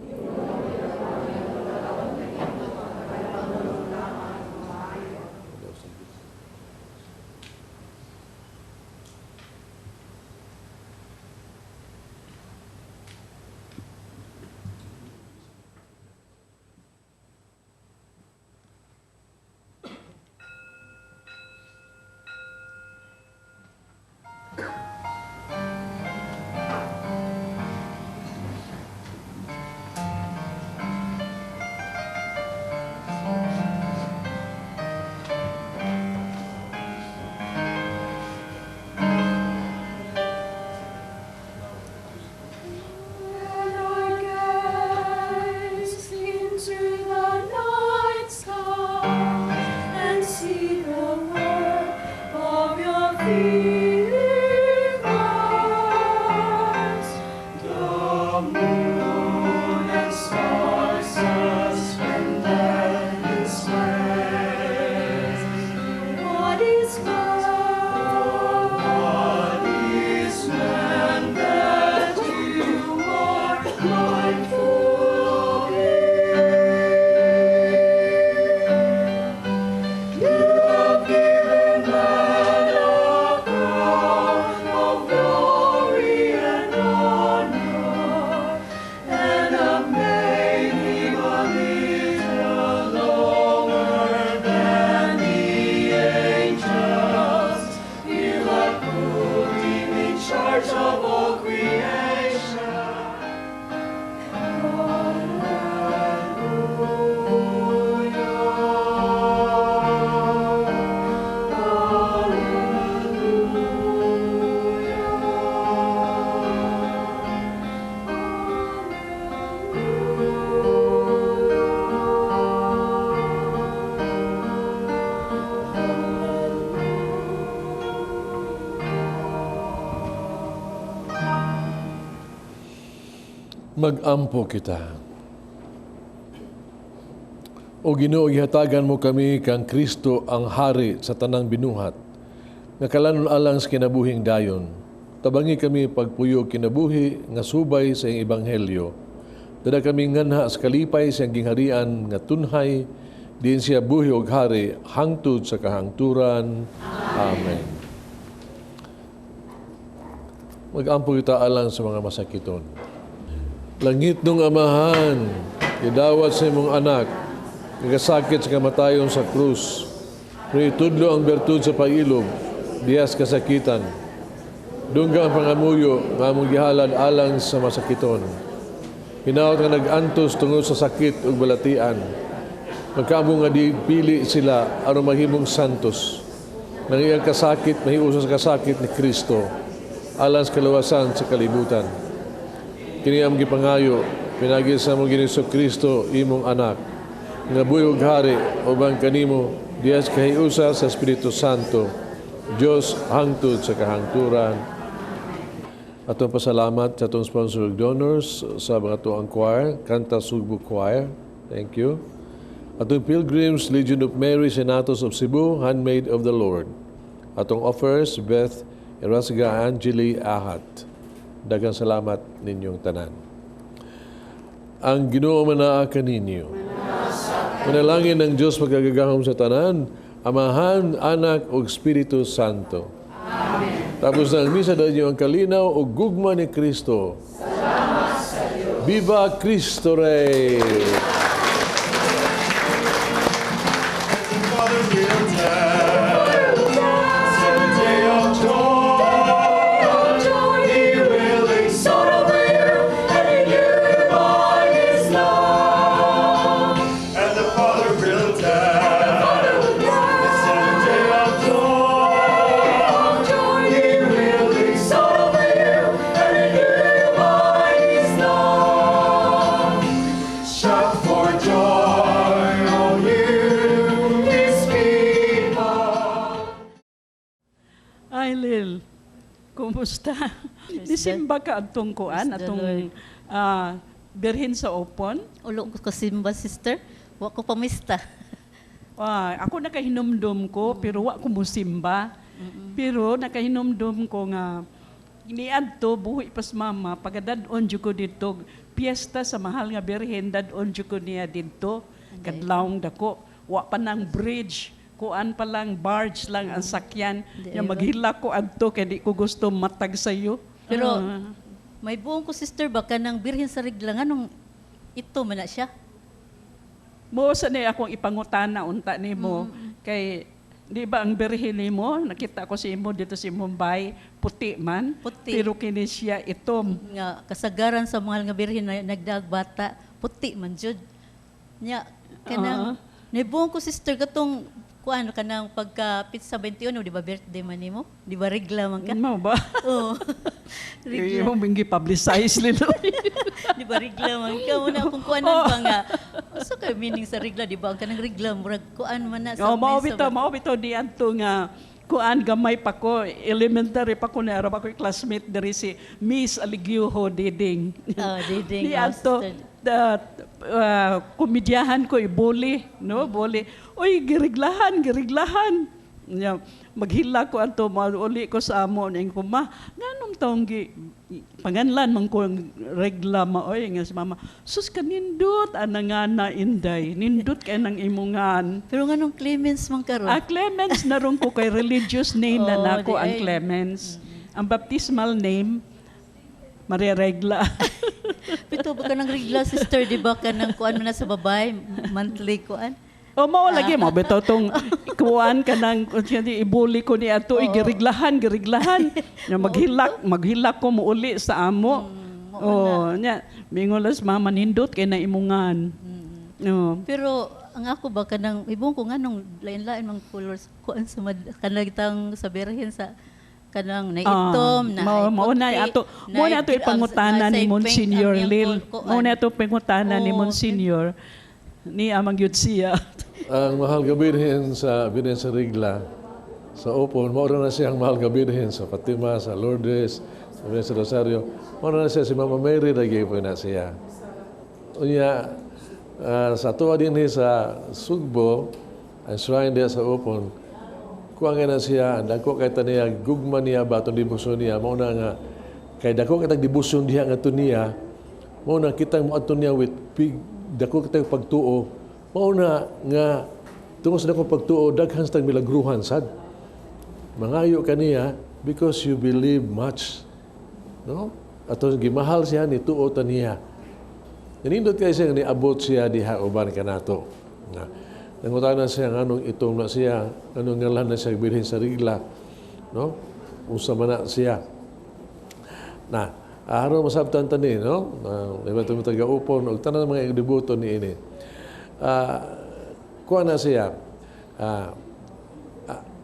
[SPEAKER 4] Mag-ampo kita. O Ginoo, gihatagan mo kami kang Kristo ang hari sa tanang binuhat, nga kalanon alang sa kinabuhing dayon. Tabangi kami pagpuyo kinabuhi nga subay sa iyang ebanghelyo. Dada kami nganha sa kalipay sa iyang gingharian nga tunhay, diin siya buhi og hari hangtod sa kahangturan. Amen. Mag-ampo kita alang sa mga masakiton. Langit nung Amahan, idawat sa imong anak, nagkasakit sa kamatayon sa krus, pero itudlo ang bertud sa pag-ilob, diyas kasakitan. Dungga ang pangamuyo nga among gihalad alang sa masakiton. Hinaot nga nag-antos tungod sa sakit ug balatian. Magkaamong nga dipili sila aron mahimong santos. Nang iyang kasakit, mahiusa sa kasakit ni Kristo, alang sa kaluwasan sa kalibutan. Kini ang gipangayo, pinagi sa among Ginoong Kristo, imong anak, nga buhi ug hari uban kanimo diyas kahiusa sa Espiritu Santo, Dios hangtod sa kahangturan. Atong pasalamat sa atong sponsor ug donors sa mga tuang choir, Kanta Sugbo Choir. Thank you. Atong Pilgrims, Legion of Mary, Senatus of Cebu, Handmaid of the Lord. Atong offers, Beth Erasga Angeli Ahat. Daghang salamat ninyong tanan. Ang Ginoo manaa kaninyo. Manalangin ng Diyos magkagagahom sa tanan, Amahan, Anak, ug Espiritu Santo. Amen. Tapos na ang misa, dahil ang kalinaw o gugma ni Kristo. Salamat sa Diyos. Viva Cristo Rey!
[SPEAKER 1] Father will tell. Said day of joy. He will exalt over you and renew you by his love. And the Father will tell. Said day of joy. He will exalt over you and renew you by his love. Shout for joy, all you, his people.
[SPEAKER 7] Ay, Lil, kumusta? Nisimba ka atong kuan,
[SPEAKER 10] Praise the
[SPEAKER 7] atong
[SPEAKER 10] Lord.
[SPEAKER 7] Birhen sa Opon?
[SPEAKER 10] Ulo ko kasimba, sister. Wa ko pamista.
[SPEAKER 7] Ako nakahinumdum ko, pero wa ko musimba. Pero nakahinumdum ko nga niadto buhi pas mama pagadad-on jud ko didto piyesta sa mahal nga Birhen, dad-on jud ko niya didto kadlawng dako, wa pa nang bridge, kuan pa lang, barge lang ang sakyan.
[SPEAKER 10] Di
[SPEAKER 7] Nya
[SPEAKER 10] ba?
[SPEAKER 7] maghila ko adto kay di ko gusto matag sayo.
[SPEAKER 10] Pero may buong ko, sister, ba kanang Birhen sa Regla, nganong ito man na siya?
[SPEAKER 7] Mo sa ni akong ipangutana unta nimo kay di ba ang birhen nimo, nakita ko si imo dito sa Mumbai, puti man?
[SPEAKER 10] Puti.
[SPEAKER 7] Pero kini siya itom.
[SPEAKER 10] Nga kasagaran sa mahal nga Birhen na nagdaag bata, puti man jud. Nya kanang nabuong ko, sister, katong kuan kanang pagka pizza 21, di ba birthday man nimo? Di ba regla man ka?
[SPEAKER 7] Mao ba?
[SPEAKER 10] Oo. Regla.
[SPEAKER 7] Imo bing gi-publicize lilo.
[SPEAKER 10] Di ba regla man ka? Una akong kuanan pa nga. Unsa kay meaning sa regla, di ba? Ang kanang regla murag kuan man na sa
[SPEAKER 7] Oh, mao
[SPEAKER 10] mesa
[SPEAKER 7] bitaw,
[SPEAKER 10] ba?
[SPEAKER 7] mao bitaw di adto nga kuan gamay pa ko, elementary pa ko na ara ko classmate diri si Miss Aligioho Diding.
[SPEAKER 10] Ah, Diding,
[SPEAKER 7] Di
[SPEAKER 10] oh,
[SPEAKER 7] adto
[SPEAKER 10] sister.
[SPEAKER 7] komedyahan ko ibuli, no, buli. Uy, giriglahan, giriglahan. Nya, maghila ko adto, mauli ko sa amo ning ko, "Ma, nganong taong gi panganlan man ko ang regla ma oy?" Nga si mama, "Sus kanindot ana nga na inday, nindot kay nang imungan."
[SPEAKER 10] Pero nganong Clemens man karon?
[SPEAKER 7] Ah, Clemens na ron ko kay religious name na
[SPEAKER 10] Oh,
[SPEAKER 7] nako
[SPEAKER 10] di
[SPEAKER 7] ang
[SPEAKER 10] ay.
[SPEAKER 7] Clemens. Ang baptismal name Maria Regla.
[SPEAKER 10] Pito ba kanang regla, sister, di ba kanang kuan man na sa babae, monthly kuan?
[SPEAKER 7] O mao lagi mo bitaw tong kuan kanang ibuli ko ni ato, giriglahan, giriglahan. Nya maghilak, maghilak ko muuli sa amo. Oh, nya mingon las mama, "Nindot kay na imungan." Oh.
[SPEAKER 10] Pero ang ako ba kanang ibong ko nganong lain-lain mang colors kuan sa kanang sa birhen sa kanang naitom na
[SPEAKER 7] mao mao na ato mao na ato ipangutana ni Monsignor Lil. Mao na ato pangutana ni Monsignor ni amang gyud siya.
[SPEAKER 4] Ang mahal nga Birhen sa Birhen sa Regla, sa Opon, mao na siya ang mahal nga Birhen sa Fatima, sa Lourdes, sa Birhen sa Rosario. Mao na siya si Mama Mary lagi po na siya. Unya, Sa tuwa din sa Sugbo, ang shrine diya sa Upon, kuha nga na siya, dako kay ta niya, gugma niya ba atong debosyon niya, mao na nga, kay dako kay debosyon diha nga niya, mao na kitang moadto niya with big, dako kitang pagtuo, mao na nga, tungod sa dako pagtuo, daghan sa milagruhan sad. Mangayo kaniya because you believe much. No? Ato gimahal siya ni tuo ta niya. Nanindot kay siya niabot siya diha uban kanato. Na nangutana siya nganong itom na siya, nganong ngalan na siya bilhin sa rigla, no? Unsa man na siya. Na aron masabtan ta ni, no? Iba ito taga-upon og tanan mga deboto ni ini. Kuha na siya.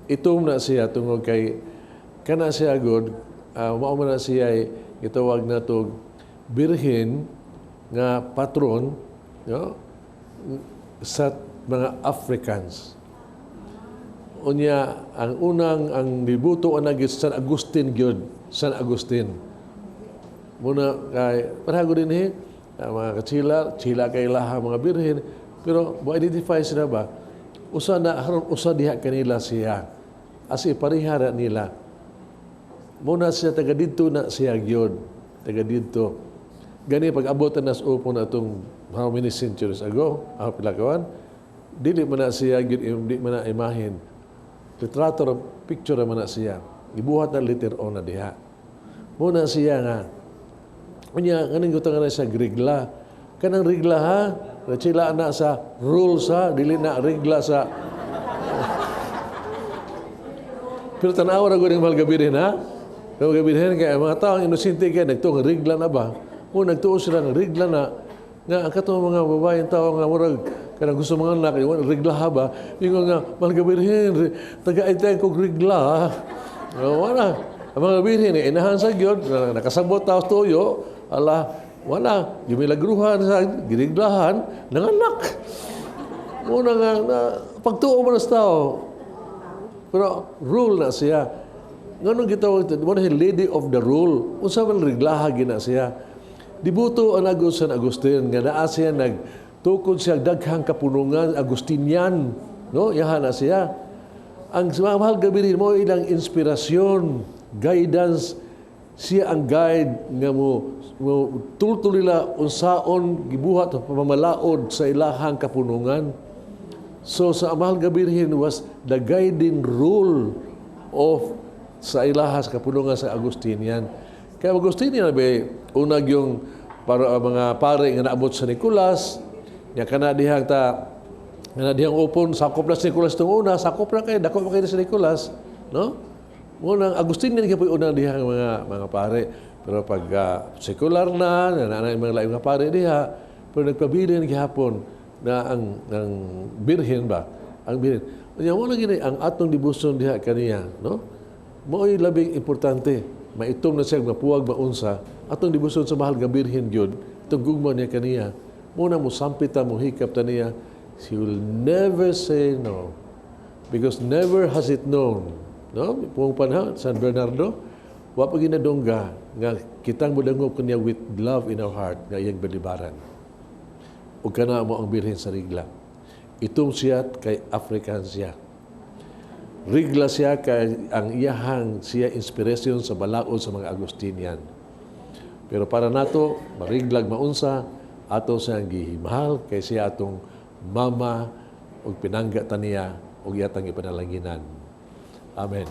[SPEAKER 4] Itom na siya tungod kay kana siya god, mao man na siya gitawag na to birhen nga patron, no, sa mga Africans. Unya ang unang ang nibuto ang San Agustin gyud, San Agustin. Muna kay pareho din eh, ang mga katsila, chila kay ilaha mga birhen, pero mo identify sila ba? Usa na haron usa diha kanila siya. As iparihara nila. Muna siya taga didto na siya gyud, taga didto. Gani pag abot na sa upon atong how many centuries ago, ang pila kawan, dili man na siya gyud, di man na imahin. Litrato picture man na siya. Gibuhat na later on na diha. Muna siya nga unya nganing gusto nga na siya rigla. Kanang rigla ha, sila na sa rules ha, dili na rigla sa. Pero tanawa ra gud ang mahal gabi rin ha. Pero gabi rin kay ang mga tao inosente kay nagtuo nga rigla na ba? O nagtuo sila nga rigla na nga ang katong mga babaeng tao nga murag kanang gusto mga anak rigla ha ba? Ingon nga mahal gabi rin taga-itay kog rigla. Wala. Ang mga birhen inahan sa gyud nakasabot ta tuyo ala wala gimilagruhan sa giriglahan nanganak. Muna nga na, pagtuo mo na sa tao. Pero rule na siya. Nganong gitawag ito? Mo na siya lady of the rule. Unsa man riglaha gina siya. Dibuto ang Agus San Agustin nga naa siya nagtukod siya daghang kapunungan Agustinian, no? Yaha na siya. Ang mahal gabi rin mo ilang inspirasyon, guidance, siya ang guide nga mo tultul nila unsaon gibuhat o pamamalaod sa ilahang kapunungan. So sa mahal nga birhen was the guiding rule of sa ilaha sa kapunungan sa Agustinian. Kaya Agustinian ba unag yung para mga pare nga naabot sa Nicolas, nya kana dihang ta nga dihang upon sakop na si Nicolas tong una, sakop na kay dako pa kay si Nicolas, no? Munang Agustinian gyud unang dihang mga pare. Pero pag sekular na, na mga laing mga pare diha, pero nagpabilin gihapon na ang birhen ba? Ang birhen. Unya mo lagi ang atong debosyon diha kaniya, no? Mao'y labing importante, maitom na siya mapuwag maunsa, atong debosyon sa mahal nga birhen gyud, itong gugma niya kaniya. Muna mo sampit ta mo hikap ta niya, she will never say no. Because never has it known. No? Pungong panahon, San Bernardo, wa pa ginadongga nga kitang modangop kaniya with love in our heart nga iyang balibaran. Ug kana mo ang birhen sa rigla. Itom siya kay African siya. Rigla siya kay ang iyahang siya inspiration sa balaod sa mga Agustinian. Pero para nato mariglag maunsa ato siyang gihimahal kay siya atong mama ug pinangga ta niya ug iyatang ipanalanginan. Amen.